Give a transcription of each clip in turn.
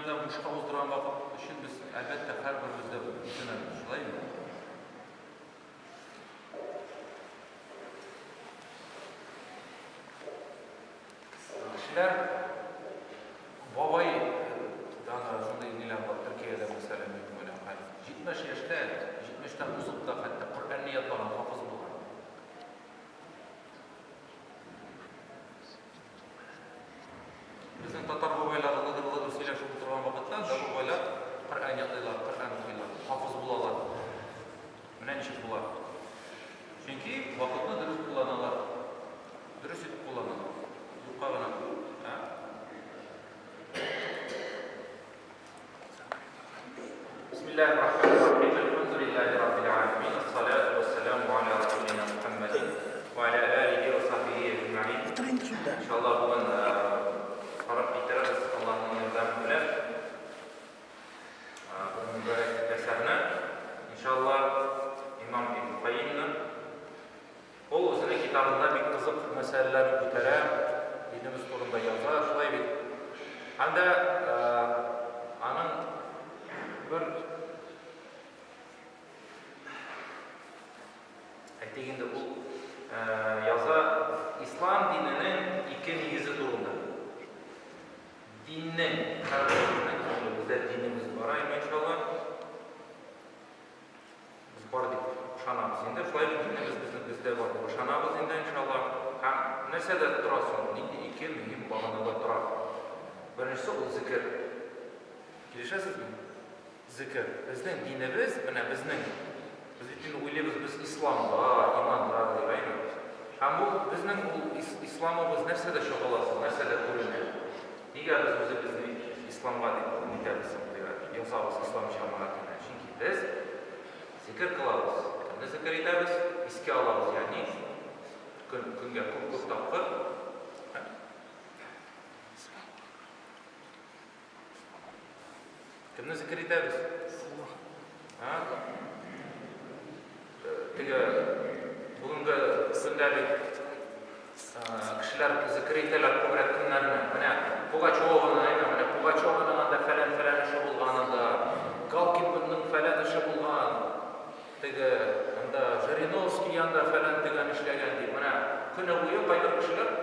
дөньяда бушка уздырган вакыт өчен без, әлбәттә, һәрберебез дә үкенәбез, шулаймы? Кешеләр бабай даны шундый ниләр бар Төркиядә, мәсәлән, мин беләм, хәзер 70 яшьтә, 70-тән узып та хәтта Коръәнне ятлаган, хафиз булган. Безнең татар бабайлары лыдыр-лыдыр сөйләшеп утырган вакытта, да бабайлар Коръән ятлыйлар, Коръән укыйлар, хафиз булалар. Менә ничек була. Чөнки вакытны дөрес кулланалар. Дөрес итеп кулланалар. Юкка гына түгел. Ә? Бисмиллаһир рахманир рахим. Әлхәмдүлиллаһи раббил аламин. Ассалату вассаламу аля расулина Мухаммадин ва аля алихи ва сахбихи әҗмәгин. Иншаллаһ, бүген карап китерәбез Аллаһның ярдәме белән. Бу мөбарәк әсәрне, иншалла, имам Ибн Кайимның. Ул үзенең китабында бик кызык мәсьәләләрне күтәрә, динебез турында яза, шулай бит. Һәм дә аның бер әйтик инде, ул яза ислам диненең ике нигезе турында. Диннең һәрберебезнең күңелебездә динебез бар, әйме, иншалла. Без бар дип ышанабыз инде. Шулай бит, динебез безнең бездә бар дип ышанабыз инде, иншалла. Һәм нәрсәдә тора соң? Нинди ике мөһим баганада тора? Беренчесе ул зикер. Килешәсезме? Зикер. Безнең динебез, менә безнең, без бит инде уйлыйбыз, без исламда, иманда дип, әйме? Һәм ул безнең ул исламыбыз нәрсәдә чагыла соң, нәрсәдә күренә? Нигә без үзебезне исламга дип нитәбез соң, язабыз ислам җәмәгатенә? Чөнки без зикер кылабыз. Кемне зикер итәбез? Искә алабыз, ягъни көн, көнгә күп-күп тапкыр. Кемне зикер итәбез? Аллаһ. Теге бүгенге көндә бит кешеләр зикер итәләр күбрәк кемнәрне? Менә Пугачеваны, әйме, менә Пугачеваның анда фәлән-фәлән эше булган анда, Галкинның фәлән эше булган, теге анда Жириновский анда фәлән төгән эшләгән дип. Менә көне буе кайбер кешеләр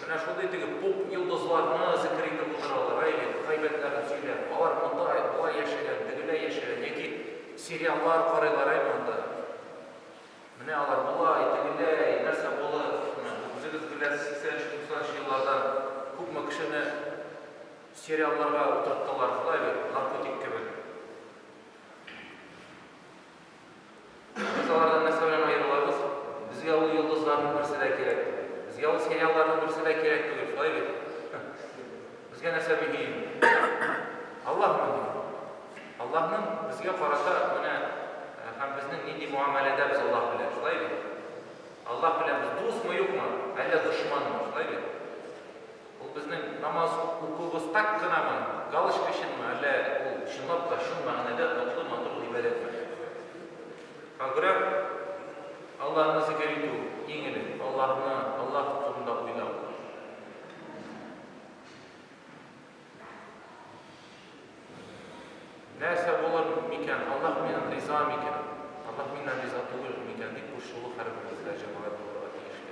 Менә шундый теге поп йолдызларны зекер итеп утыралар, әй бит, гайбәтләрен сөйләп, алар монда болай яшәгән, тегеләй яшәгән, яки сериаллар карыйлар, әйме анда. Менә алар болай, тегеләй, нәрсә булыр, менә үзегез беләсез, 80 90 елларда күпме кешене сериалларга утырттылар, шулай бит, наркотик кебек. Без алардан нәрсә белән аерылабыз? Безгә ул йолдызларның берсе дә кирәк түгел. Безгә ул сериалларның берсе дә кирәк түгел, шулай бит? Безгә нәрсә мөһим? Аллаһ мөһим. Аллаһның безгә карата менә э, һәм безнең нинди муамәләдә без Аллаһ белән, шулай бит? Аллаһ белән без дусмы, юкмы? Әллә дошманмы, шулай бит? Ул безнең намаз укуыбыз так кынамы, галочка өченме, әллә ул чынлап та чын мәгънәдә татлы матур гыйбадәтме? Шуңа күрә Аллаһны зикер итү иң элек, Аллаһны, Аллаһ турында уйлау. Нәрсә булыр микән, Аллаһ миннән риза микән, Аллаһ миннән риза түгел микән дип борчылу һәрберебездә җәмәгать булырга тиешле.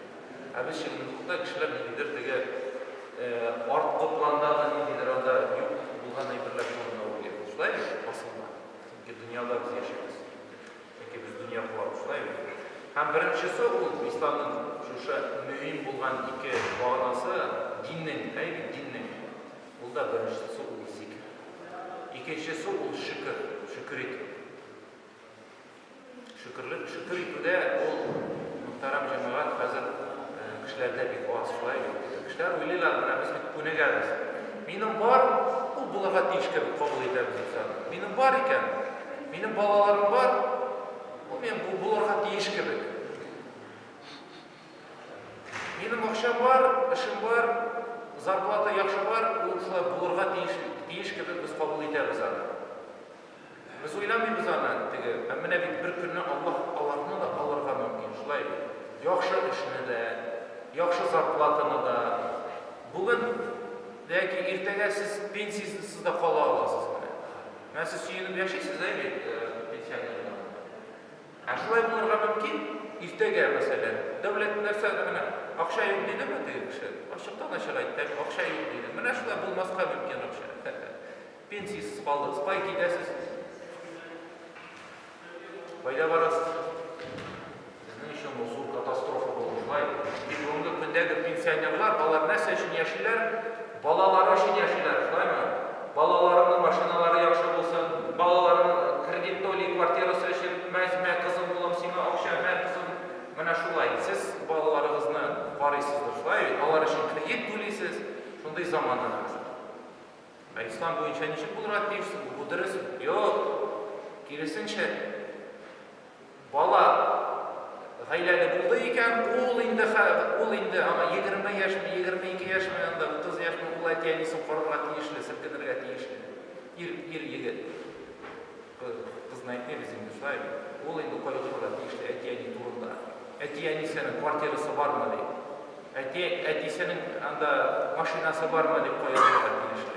Ә без чынлыкта кешеләр ниндидер теге арткы пландагы ниндидер анда юк булган әйберләр турында уйлыйбыз. Шулай бит, асылда. Чөнки дөньяда без яшибез. Чөнки без дөнья куабыз, шулай бит. Һәм беренчесе ул исламның шушы мөһим булган ике баганасы диннең, әй бит, диннең. Ул да беренчесе ул зикер. Икенчесе ул шөкер, шөкер итү. Шөкерлек, шөкер итүдә ул, мөхтәрәм җәмәгать, хәзер кешеләрдә бик аз, шулай бит. Кешеләр уйлыйлар, менә без бит күнегәбез. Минем бар, ул булырга тиеш кебек кабул итәбез без аны. Минем бар икән, минем балаларым бар, ул минем бу булырга тиеш кебек. Минем акчам бар, эшем бар, зарплата яхшы бар, ул шулай булырга тиеш, тиеш кебек без кабул итәбез аны. Без уйламыйбыз аны, теге, ә менә бит бер көнне Аллаһ аларны да алырга мөмкин, шулай бит. Яхшы эшне дә, яхшы зарплатаны да. Бүген Яки иртәгә сез пенсиясез дә кала аласыз менә. Менә сез сөенеп яшисез, әй бит, пенсионерлар. Ә шулай булырга мөмкин, иртәгә, мәсәлән, дәүләт нәрсә менә акча юк дидеме теге кеше? Ачыктан-ачык әйтте, акча юк диде. Менә шулай булмаска мөмкин акча. Пенсиясез калдыгыз, кая китәсез? Кайда барасыз? Сезнең өчен бу зур катастрофа булыр, шулай. Тик бүгенге көндәге пенсионерлар, алар нәрсә өчен яшиләр? Балалары өчен яшиләр, шулаймы? Балаларының машиналары яхшы булсын, балаларының кредит түли квартирасы өчен, мә, мә, кызым, улым, сиңа акча, мә, кызым. Менә шулай. Сез балаларыгызны карыйсыздыр, шулай бит? Алар өчен кредит түлисез. Шундый замана хәзер. Ә ислам буенча ничек булырга тиеш соң бу? Бу дөресме? Юк. Киресенчә, бала гаиләле булды икән, ул инде ул инде аңа 20 яшьме, 22 яшьме, анда 30 яшьме, ул әти-әнисен карарга тиешле, селкенергә тиешле. Ир, ир егет. Кызны әйтмибез инде, шулай бит. Ул инде кайгырырга тиешле әти-әни турында. Әти-әнисенең квартирасы бармы дип. Әти, әтисенең анда машинасы бармы дип кайгырырга тиешле.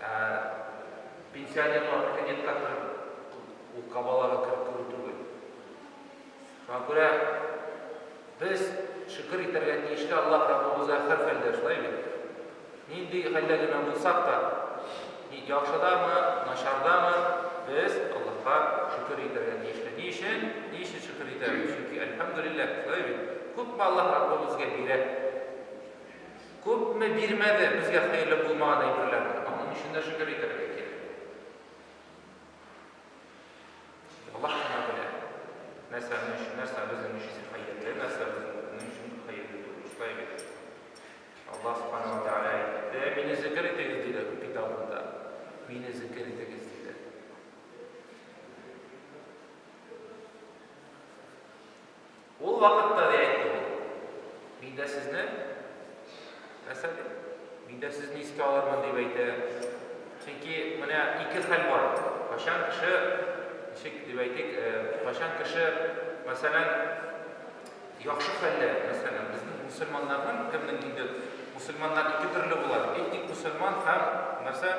Ә пенсионерлар кредитка кереп, ул кабалага кереп керү түгел. Шуңа күрә без шөкер итәргә тиешле Аллаһ Раббыбызга һәр хәлдә, шулай бит? Нинди хәлдә генә булсак та, яхшыдамы, начардамы, без Аллаһка шөкер итәргә тиешле. Ни өчен? Ни өчен шөкер итәбез? Чөнки, әлхәмдүлилләһ, шулай бит? Күпме Аллаһ Раббыбызга бирә? Күпме бирмәде безгә хәерле булмаган әйберләрне? Аның өчен дә шөкер итәргә кирәк. Аллаһ кына белә, нәрсә өчен, нәрсә безнең өчен хәерле, нәрсә безнең өчен хәерле түгел. Шулай бит. Аллаһ Субхану ва Тааля әйтте, мине зикер итегез диде китабында. Мине зикер итегез диде. Ул вакытта ди әйтте ул. Мин дә сезне нәрсә ди? Мин дә сезне искә алырмын дип әйтә. Чөнки менә ике хәл бар. Кайчан кеше, ничек дип әйтик, кайчан кеше, мәсәлән, яхшы хәлдә, мәсәлән, безнең мусульманнарның кемнең инде мусульманнар ике төрле була. Этник мусульман һәм нәрсә?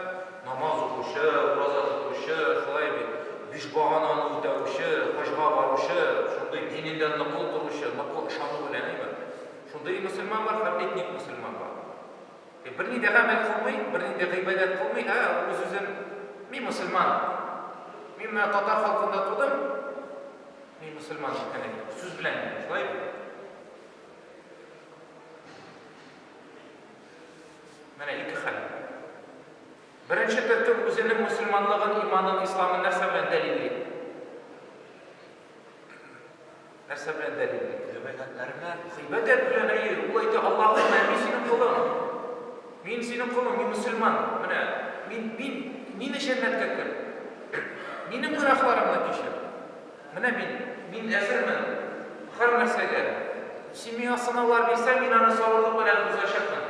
Намаз укучы, ураза тотучы, шулай бит, биш багананы үтәүче, хаҗга баручы, шундый динендә ныклы торучы, ныклы ышану белән, әйме? Шундый мөселман бар һәм этник мөселман бар. Берни дә гамәл кылмый, берни дә гыйбадәт кылмый, ә үз-үзен мин мөселман. Мин менә татар халкында тудым, мин мөселман дип кенә әйтә. Сүз белән генә, шулай бит? Менә ике хәл. Беренче төркем үзенең мөселманлыгын, иманын, исламын нәрсә белән дәлилли? Нәрсә белән дәлилли? Гыйбадәтләр белән. Гыйбадәт белән, әйе. Ул әйтә, Аллаһым, мин синең колың. Мин синең колың, мин мөселман. Менә, мин, мин, мине җәннәткә кер. Минем гөнаһларымны кичер. Менә мин, мин әзермен һәр нәрсәгә. Син миңа сынаулар бирсәң, мин аны сабырлык белән узачакмын.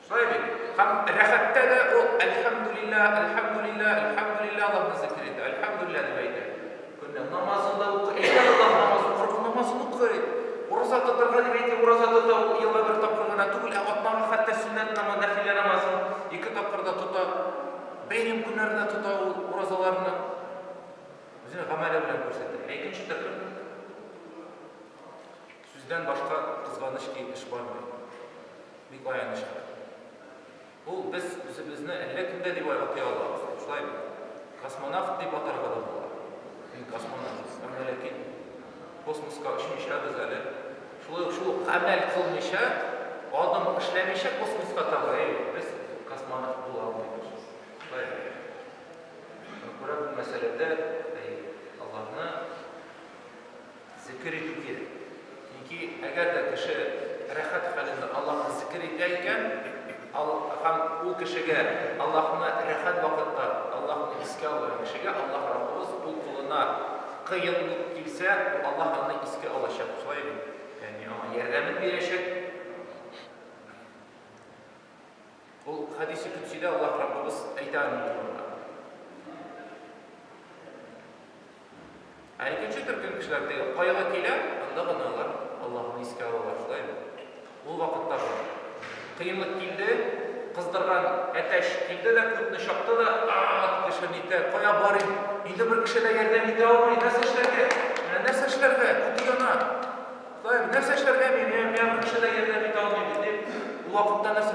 Шулай бит? Һәм рәхәттә дә ул әлхәмдүлилләһ, әлхәмдүлилләһ, әлхәмдүлилләһ Аллаһны зикер итә, әлхәмдүлилләһ дип әйтә. Көнне намазын да укый, әйтә Аллаһ намаз укырга, намазын укый. Ураза тотарга дип әйтә, ураза тота, ул елга бер тапкыр гына түгел, ә атнага хәтта сөннәт намаз, нәфилә намазын ике тапкыр да тота. Бәйрәм көннәрендә тота ул уразаларны. Үзенең гамәле белән күрсәтә. Ә икенче төркем сүздән башка кызганыч ки эш бармый. Бик аяныч хәл. Ул без үзебезне әллә кемдә дип атый алабыз, шулай бит? Космонавт дип атарга да була. Мин космонавт, әмма ләкин космоска очмыйча без әле шулай ук шул гамәл кылмыйча, адым эшләмичә космоска таба, әй, без космонавт була алмыйбыз. Шулай бит? Шуңа күрә бу мәсьәләдә әй, Аллаһны Зекер итү кирәк. Чөнки әгәр дә кеше рәхәт хәлендә Аллаһны зекер итә икән, һәм ул кешегә Аллаһны рәхәт вакытта Аллаһны искә алган кешегә Аллаһ Раббыбыз ул кулына кыенлык килсә, Аллаһ аны искә алачак. Шулай бит? Ягъни аңа ярдәмен бирәчәк. Ул хәдисе көдсидә Аллаһ Раббыбыз әйтә аның турында. Ә икенче төркем кешеләр теге кайгы килә, анда гына алар Аллаһны искә алалар, шулаймы? Ул вакытта да. Кыенлык килде, кыздырган әтәч килде дә, күтне чапты да, а-а-а, кеше нитә, кая барыйм, инде бер кеше дә ярдәм итә алмый, нәрсә эшләргә, менә нәрсә эшләргә, күте яна. Шулай, нәрсә эшләргә мин, миңа, миңа бер кеше дә ярдәм итә алмый бит, дип, ул вакытта нәрсә,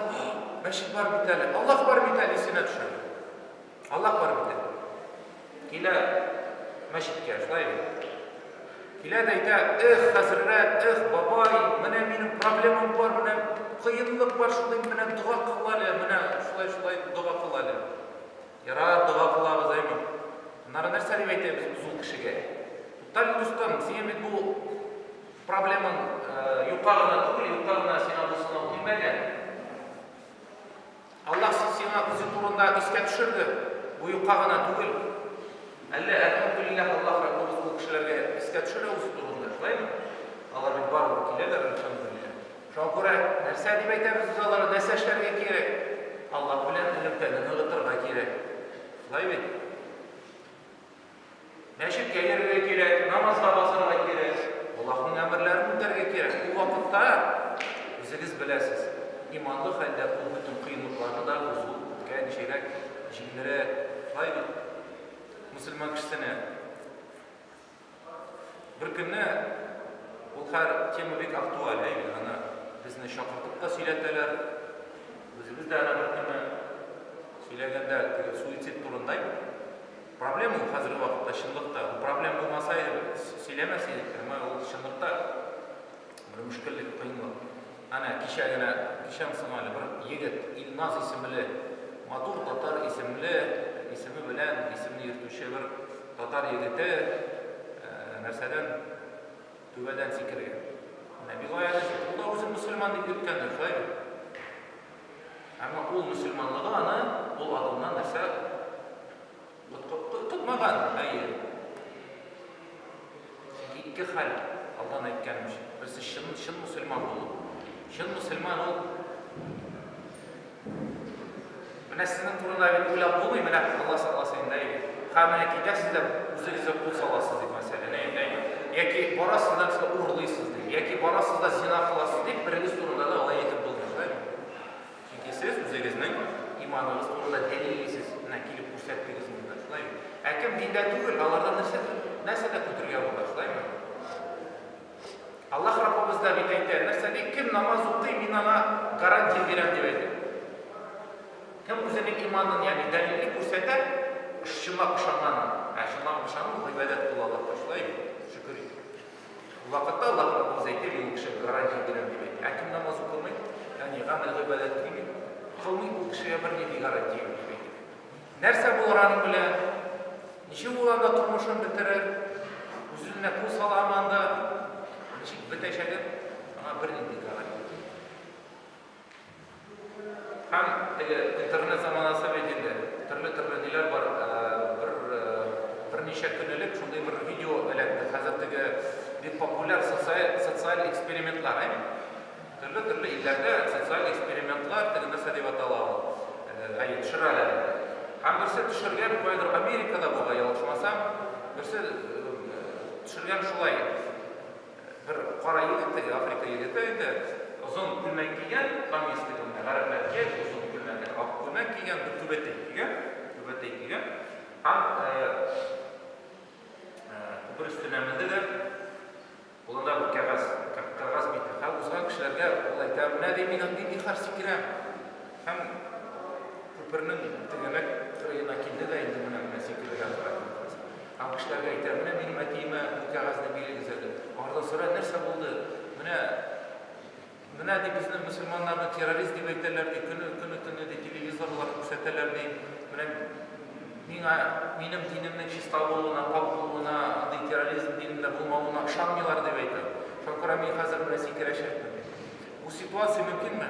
мәчет бар бит әле, Аллаһ бар бит әле исенә төшә. Аллаһ бар бит әле. Килә мәчеткә, шулай бит. Килә дә әйтә, эх, хәзрәт, эх, бабай, менә минем проблемам бар, менә кыенлык бар, шундый, менә дога кыл әле, менә шулай-шулай дога кыл әле. Ярар, дога кылабыз, әйме. Аннары нәрсә дип әйтәбез без ул кешегә? Туктале, дустым, синең бит бу проблемаң юкка гына түгел, юкка гына сиңа бу сынау килмәгән. Аллаһ сиңа үзе турында искә төшерде, бу юкка гына түгел. Әллә, әлхәмдүлилләһ, Аллаһ Раббыбыз ул кешеләргә искә төшерә үзе турында, шулаймы? Алар бит барыбер киләләр, әлхәмдүлилләһ. Шуңа күрә нәрсә дип әйтәбез без аларга, нәрсә эшләргә кирәк? Аллаһ белән элемтәне ныгытырга кирәк. Шулай бит? Мәчеткә йөрергә кирәк, намазга басарга кирәк, Аллаһның әмерләрен үтәргә кирәк. Ул вакытта, үзегез беләсез, иманлы хәлдә ул бөтен кыенлыкларны да узу күпкә ничегрәк җиңелрәк. Шулай бит? Мөселман кешесенә. Бер көнне ул хәр тема бик актуаль, әй бит, аны безне чакыртып та сөйләтәләр. Үзебез дә аны бер көнне сөйләгәндә теге суицид турында проблема ул хәзерге вакытта чынлыкта. Ул проблема булмаса иде, сөйләмәс идек, әмма ул чынлыкта бер мөшкеллек, кыенлык. Әнә кичә генә, кичәме соң әле, бер егет Илназ исемле, матур татар исемле, исеме белән исемне йөртүче бер татар егете нәрсәдән түбәдән сикергән. Менә бик аяныч, ул да үзен мөселман дип йөрткәндер, шулай бит? Әмма ул мөселманлыгы аны ул адымнан нәрсә тотмаган, әйе. Чөнки ике хәл, алдан әйткәнемчә. Берсе чын, чын мөселман булу. Чын мөселман ул Менә сезнең турында бит уйлап булмый, менә Алла сакласын инде, әйе. Һәм менә китәсез дә үзегезгә кул саласыз дип, мәсәлән, әйе, әйе. Яки барасыз да нәрсә урлыйсыз дип, яки барасыз да зина кыласыз дип, берегез турында да алай әйтеп булмый, шулаймы? Чөнки сез үзегезнең иманыгыз турында дәлиллисез, менә килеп күрсәттегез монда, шулаймы? Ә кем диндә түгел, алардан нәрсә нәрсә дә көтергә була, шулаймы? Аллаһ Раббыбыз да бит әйтә, нәрсә ди, кем намаз укый, мин аңа гарантия бирәм дип әйтә. Кем үзенең иманын, ягъни дәлилли күрсәтә, чынлап ышанганын, ә чынлап ышану гыйбадәт кылу Аллаһка, шулай бит, шөкер итеп. Ул вакытта Аллаһ Раббыбыз әйтә, мин ул кешегә гарантия бирәм дип әйтә. Ә кем намаз укымый, ягъни гамәл гыйбадәт кылмый, кылмый, ул кешегә бернинди гарантия юк дип әйтә. Нәрсә булыр аның белән? Ничек ул анда тормышын бетерер? Үз-үзенә кул саламы анда? Ничек бетәчәген аңа бернинди гарантия юк. Һәм теге интернет заманасы бит инде. Төрле-төрле ниләр бар. Бер берничә көн элек шундый бер видео эләкте. Хәзер теге бик популяр социаль, социаль экспериментлар, әйме? Төрле-төрле илләрдә социаль экспериментлар, теге нәрсә дип атала ул, әйе, төшерәләр инде. Һәм берсе төшергән, каядыр Америкада бугай, ялгышмасам, берсе төшергән шулай, бер кара егет, теге Африка егете инде, озын күлмәк кигән, камис теге менә гарәпләр кия бит озын күлмәк, ак күлмәк кигән, бер түбәтәй кигән, түбәтәй кигән һәм күпер өстенә менде дә, Кулында бер кәгазь, кәгазь бите. Һәм узган кешеләргә ул әйтә, менә ди, мин нинди хәл сикерәм. Һәм күпернең тегәнәк кырыена килде дә инде менә менә сикерергә тора. Һәм кешеләргә әйтә, менә минем әтиемә бу кәгазьне бирегез әле. Аңардан сора, нәрсә булды? Менә Менә, ди, безне, мөселманнарны террорист дип әйтәләр, ди, көне, көне-төне, ди, телевизорлар күрсәтәләр, ди. Менә миңа, минем динемнең чиста булуына, пакь булуына, андый терроризм динендә булмавына ышанмыйлар, дип әйтә. Шуңа күрә мин хәзер менә сикерәчәкмен, ди. Бу ситуация мөмкинме?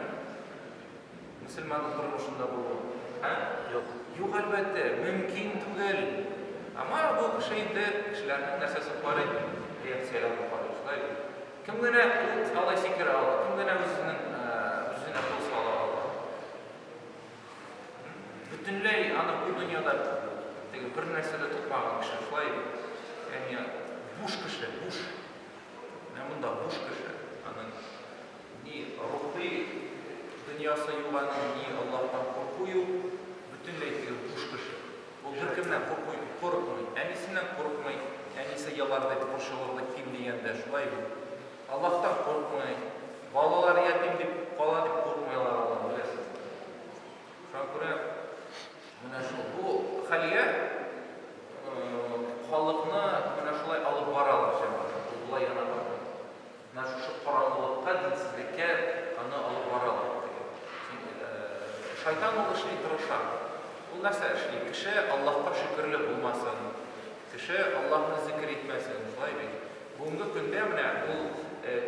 Мөселманның тормышында булуы? Ә? Юк. Юк, әлбәттә, мөмкин түгел. Әмма бу кеше инде кешеләрнең нәрсәсен карый? Реакцияләрен карый, шулай бит? Кем генә ул алай сикерә ала? Кем генә үзенең үзенә кул сала ала? Бөтенләй аны бу дөньяда теге бер нәрсә дә тотмаган кеше, шулай бит? Ягъни буш кеше, буш. Менә монда буш кеше. Аның Ни рухи дөньясы юк аның, ни Аллаһтан курку юк, бөтенләй теге буш кеше. Ул беркемнән курку, курыкмый, әнисеннән курыкмый, әнисе елар дип борчылыр дип ким дигәндә, шулай бит. Аллаһтан курыкмый, балалары ятим дип кала дип курыкмый алар алар, беләсез. Шуңа күрә менә шул бу хәлгә халыкны менә шулай алып баралар, җәмәгать. Ул болай гына бармый. Менә шушы караңгылыкка, динсезлеккә аны алып баралар. Шайтан ул эшли тырыша. Ул нәрсә эшли? Кеше Аллаһка шөкерле булмасын, кеше Аллаһны зикер итмәсен, шулай бит? Бүгенге көндә менә ул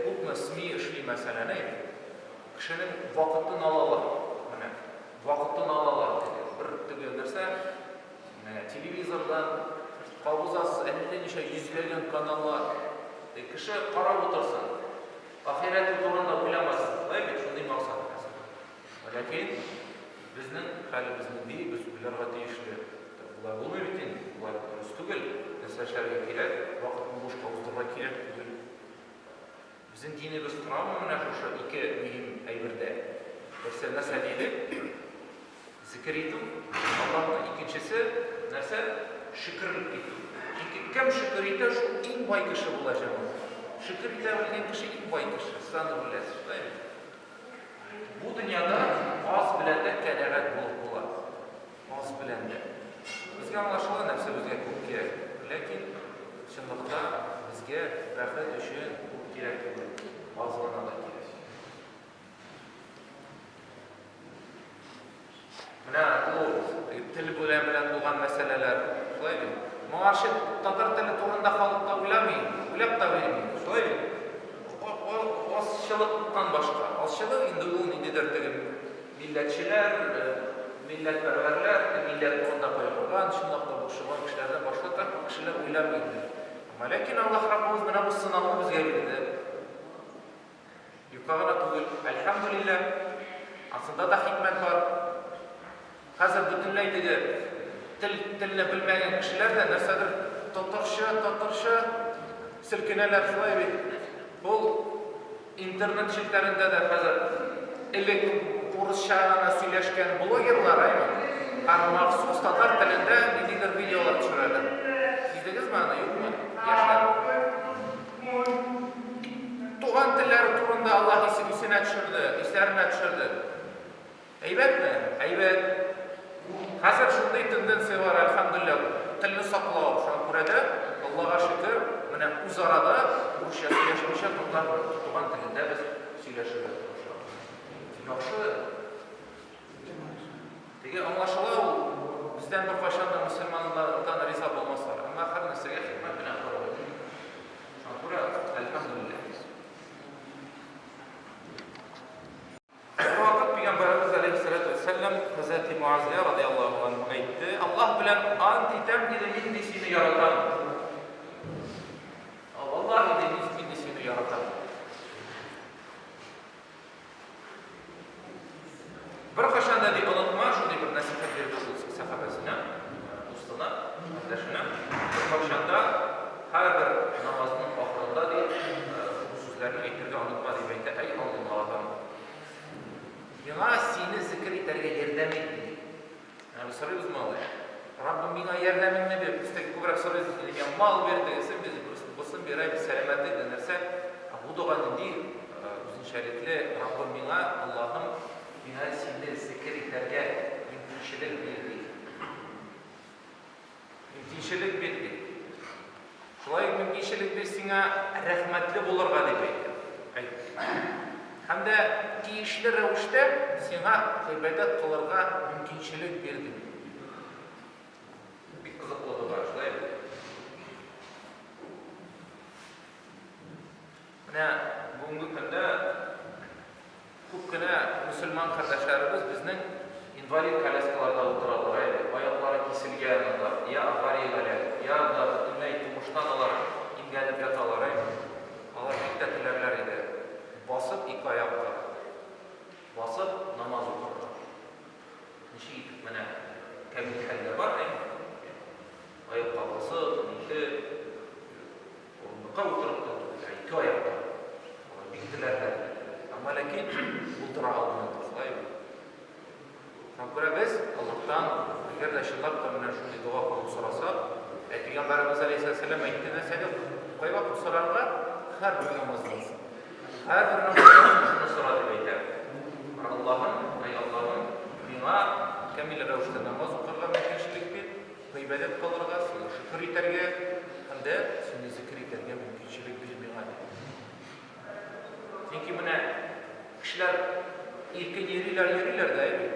күпме СМИ эшли, мәсәлән, әй, кешенең вакытын алалар. Менә вакытын алалар теге. Бер теге нәрсә, Менә телевизордан кабызасыз әллә ничә йөзләгән каналлар. Кеше карап утырсын. Ахирәте турында уйламасын. Шулай бит, шундый максат хәзер. Ләкин безнең хәлебез нинди, без уйларга тиешле. Болай булмый бит инде, болай дөрес түгел. Нәрсә эшләргә кирәк, вакытны бушка уздырырга кирәк түгел. Безнең динебез торамы менә шушы ике мөһим әйбердә? Берсе нәрсә дидек? Зикер итү, Аллаһны, икенчесе нәрсә? Шөкерлек итү. Чөнки кем шөкер итә, шул иң бай кеше була, җәмәгать. Шөкер итә белгән кеше иң бай кеше, сез аны беләсез, шулай бит? Бу дөньяда аз белән дә кәнәгать булып була. Аз белән дә. Безгә аңлашыла, нәрсә безгә күп кирәк. Ләкин чынлыкта безгә бәхет өчен күп кирәк түгел, аз гына да кирәк. Менә ул тел белән белән булган мәсьәләләр, шулай бит? Моңарчы татар теле турында халык та уйламый, уйлап та бирми, шулай бит? Азчылыктан башка. Азчылык инде ул ниндидер теге милләтчеләр, милләтпәрвәрләр, милләт турында кайгырган, чынлап та борчылган кешеләрдән башка так кешеләр уйламый инде. Әмма ләкин Аллаһ Раббыбыз менә бу сынауны безгә бирде. Юкка гына түгел, әлхәмдүлилләһ, ансында да хикмәт бар. Хәзер бөтенләй теге тел телне белмәгән кешеләр дә нәрсәдер татарча, татарча селкенәләр, шулай бит. Ул интернет челтәрендә дә хәзер элек урысча гына сөйләшкән блогерлар, әйме, һәм махсус татар телендә ниндидер видеолар төшерәләр. Сиздегезме аны, юкмы, яшьләр? Туган телләре турында Аллаһ исенә төшерде, исләренә төшерде. Әйбәтме? Әйбәт. Хәзер шундый тенденция бар, әлхәмдүлилләһ, телне саклау. Шуңа күрә дә, Аллага шөкер, менә үзара да урысча сөйләшмичә, татар туган телендә без сөйләшергә тырышабыз. Яхшы. Теге аңлашыла ул, бездән беркайчан да мөселманнардан риза булмаслар. Әмма һәр нәрсәгә хикмәт белән карарга кирәк. Шуңа күрә, әлхәмдүлилләһ. Бервакыт Пәйгамбәребез галәйһиссәләтү вәссәлам хәзрәти Муазгә радияллаһу анһу әйтте, Аллаһ белән ант итәм, диде, мин ди сине яратам. Валлаһи, ди, мин ди сине яратам. Беркайчан да, ди, онытма, шундый бер нәсыйхәт бирде ул сәхабәсенә, дустына, кардәшенә. Беркайчан да һәрбер намазның ахырында, ди, бу сүзләрне әйтергә онытма, дип әйтә, Әй Аллаһым, миңа сине зикер итәргә ярдәм ит, ди. Менә без сорыйбызмы алай? Раббым, миңа ярдәмеңне бир. Без теге күбрәк сорыйбыз инде, миңа мал бир, тегесен бир, бусын бир, әй, сәламәтлек дә нәрсә. Ә бу дога нинди үзенчәлекле, Раббым, миңа, Аллаһым, миңа сине зикер итәргә мөмкинчелек бир, ди. Мөмкинчелек бир, ди. Шулай ук мөмкинчелек бир сиңа рәхмәтле булырга, дип әйтә. Әйтте. Һәм дә тиешле рәвештә сиңа гыйбадәт кылырга мөмкинчелек бир, дип. Бик кызыклы дога, шулай бит? Менә бүгенге көндә Күп кенә мөселман кардәшләребез безнең инвалид коляскаларда утыралар, әйе, аяклары киселгән алар, я авариягә эләгеп, я да бөтенләй тумыштан алар имгәнеп яталар, әйе. Алар бик тә теләрләр иде басып ике аякка басып намаз укырга. Ничек итеп менә. сорасак, ә пәйгамбәребез алейһиссәлам әйтте нәрсә дип, кайвакыт сорарга һәрбер намаздан соң. Һәрбер намаздан соң шуны сора дип әйтә. Аллаһым, әй Аллаһым, миңа камил рәвештә намаз укырга мөмкинчелек бир, гыйбадәт кылырга, сиңа шөкер итәргә һәм дә сине зикер итәргә мөмкинчелек бир миңа дип. Чөнки менә кешеләр иркен йөриләр, йөриләр дә, әйе.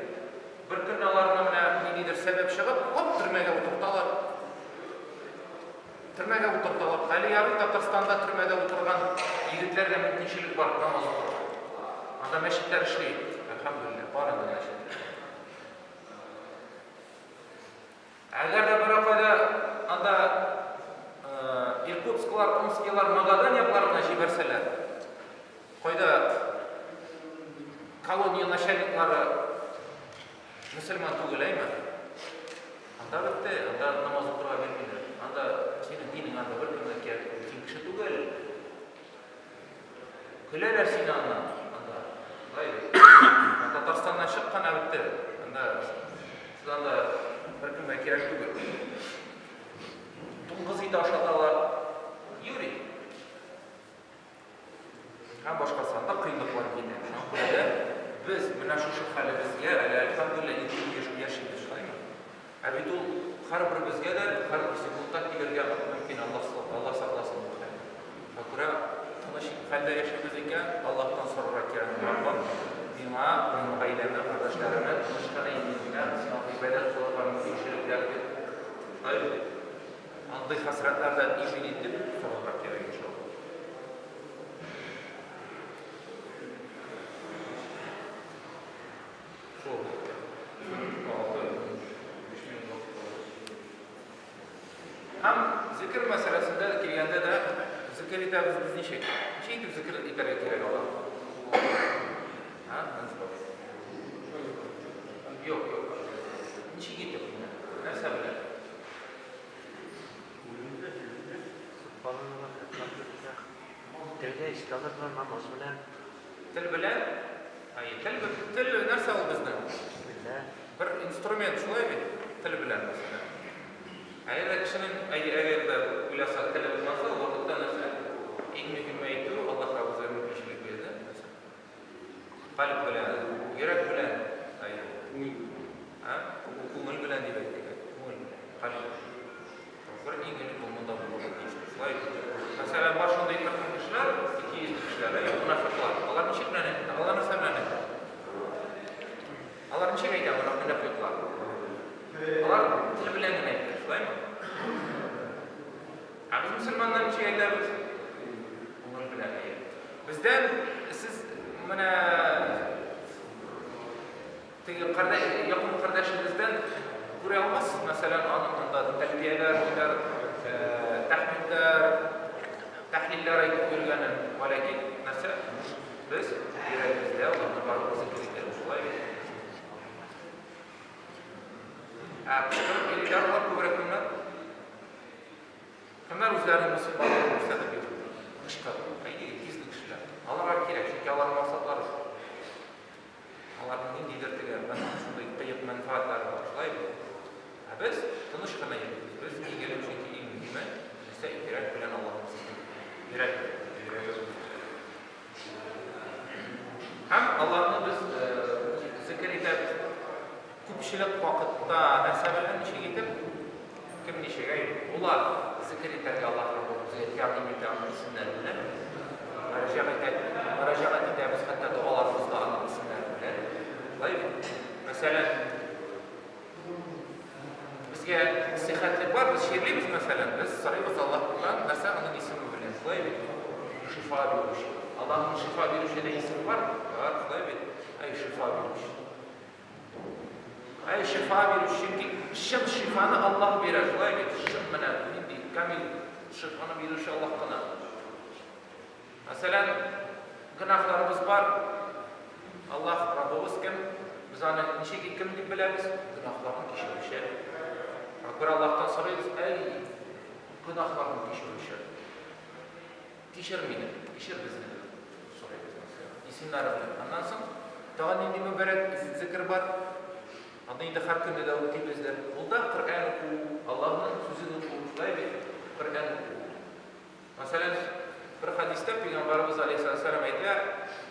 Бер көнне аларны менә ниндидер сәбәп чыгып, хоп, төрмәгә утырталар. Төрмәгә утырталар. Әле ярый Татарстанда төрмәдә утырган егетләргә мөмкинчелек бар намаз укырга. Анда мәчетләр эшли, әлхәмдүлилләһ, бар анда мәчетләр. Әгәр дә берәр кайда анда Иркутсклар, Омскилар, Магадан якларына җибәрсәләр, кайда колония начальниклары мөселман түгел, әйме? Анда бетте, анда намаз укырга бирмиләр. Анда синең динең анда беркемгә кирәк түгел, син кеше түгел. Көләләр сине аннан, анда. Шулай бит. Татарстаннан чык кына бетте. Анда сез анда беркемгә кирәк түгел. Дуңгыз ите ашаталар. Юри. Һәм башкасы анда кыенлыклар килә. Шуңа күрә дә без менә шушы хәлебезгә әле әлхәмдүлилләһ иркен яшибез, шулаймы? Ә бит ул һәрберебезгә дә һәрбер секундта килергә мөмкин, Аллаһ Аллаһ сакласын бу хәлне. Шуңа күрә тыныч хәлдә яшибез икән, Аллаһтан сорарга кирәк, Раббым, миңа, минем гаиләмә, кардәшләремә тыныч кына имин генә сиңа гыйбадәт кылырга мөмкинчелекләр бир. Шулай бит? Андый хәсрәтләрдән имин ит дип сорарга кирәк, иншаллаһ. Шул. Һәм зикер мәсьәләсендә килгәндә дә зикер итәбез без ничек? Ничек итеп зикер итәргә кирәк алар? Һа, Юк, юк. Ничек итеп? Нәрсә белән? Телгә искә алырга намаз белән. Тел белән? Әйе, тел, тел нәрсә ул безнең? Телдә. Бер инструмент, шулай бит? Тел белән, мәсәлән. Әгәр дә кешенең, әгәр дә уйласа, теле булмаса, ул вакытта нәрсә? Иң мөһиме әйтү, Аллаһ безгә мөмкинчелек бирде, нәрсә? Кальб белән, йөрәк белән, әйе. Күңел белән. Ә? Күңел белән дип әйтик, күңел белән, кальб. Бер иң элек ул монда булырга тиеш. Шулай бит? Мәсәлән, бар шундый төркем кешеләр, икейөзле кешеләр, әйе, монафикълар. Алар ничек белән әйтә? Алар нәрсә белән әйтә? Алар ничек әйтә монафикълар? Алар тел белән генә әйтә, шулаймы? Ә без мөселманнар ничек әйтәбез? Күңел белән, әйе. Бездән сез менә Теге кардәш, якын кардәшегездән күрә алмассыз, мәсәлән, аның анда тәлбияләр, ниләр, тәхмидләр, тәхлилләр әйтеп йөргәнен. Вәләкин нәрсә? Без йөрәгебездә аларны барыбер зикер итәбез, шулай бит? Ә кычкырып йөриләр алар күбрәк кемнәр? Кемнәр үзләрен мөселман итеп күрсәтеп йөри? Кычкырып. Әйе, икейөзле кешеләр. Аларга кирәк, чөнки аларның максатлары шул. Аларның ниндидер теге шундый кыек мәнфәгатьләре бар, шулай бит? Ә без тыныч кына йөрибез. Без иң элек, чөнки иң мөһиме, нәрсә, йөрәк белән Аллаһны зикер итү. Йөрәк белән. Йөрәгебез белән. Һәм Аллаһны без зикер итәбез. Күпчелек вакытта нәрсә белән, ничек итеп, кем ничек, әй, була зикер итәргә Аллаһ Раббыбыз безгә ярдәм итә аның исемнәре белән. Мөрәҗәгать итә, мөрәҗәгать итәбез хәтта догаларыбызда аның исемнәре белән. Шулай бит? Мәсәлән, безгә сихәтлек бар, без чирлибез, мәсәлән, без сорыйбыз Аллаһтан нәрсә аның исеме белән, шулай бит? Шифа бирүче. Аллаһның шифа бирүче дә исеме бар? Бар, шулай бит? Әй, шифа бирүче. Әй, шифа бирүче, чөнки чын шифаны Аллаһ бирә, шулай бит? Чын менә нинди камил шифаны бирүче Аллаһ кына. Мәсәлән, гөнаһларыбыз бар. Аллаһ Раббыбыз кем? Без аны ничек кем дип беләбез? Гөнаһларны кичерүче. Бер Аллаһтан сорыйбыз, әй, гөнаһларны кичерүче. Кичер мине, кичер безне, дип сорыйбыз, мәсәлән. Исемнәре белән. Аннан соң тагын нинди мөбарәк зикер бар? Аны инде һәр көнне дә үтибездер. Ул да Коръән уку, Аллаһның.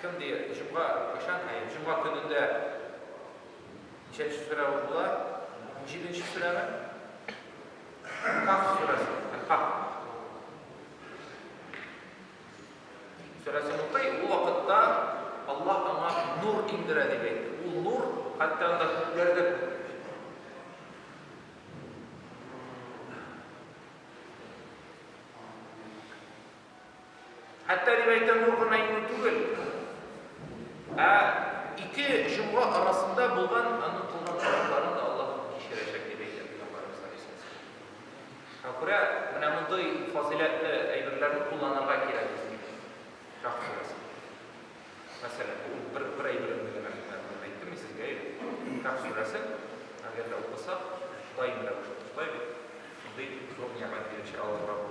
Кем ди, җомга кайчан? Әйе, җомга көнендә ничәнче сүрә ул була? Унҗиденче сүрәме? Каһф сүрәсе. Әл-Каһф. Сүрәсен укый, ул вакытта Аллаһ аңа нур иңдерә дип әйтте. Ул нур хәтта анда күкләрдә күренә. Хәтта дип әйтә, нур гына иңү түгел, ә ике җомга арасында булган аның кылган гөнаһларын да Аллаһ кичерәчәк дип әйтә пәйгамбәребез алейһиссәлам. Шуңа күрә менә мондый фазыйләтле әйберләрне кулланырга кирәк безгә. Каһф сүрәсе. Мәсәлән, ул бер бер әйберне генә әйттем мин сезгә, Каһф сүрәсен әгәр дә укысак, даими рәвештә шулай бит, шундый зур нигъмәт бирәчәк Аллаһ Раббы.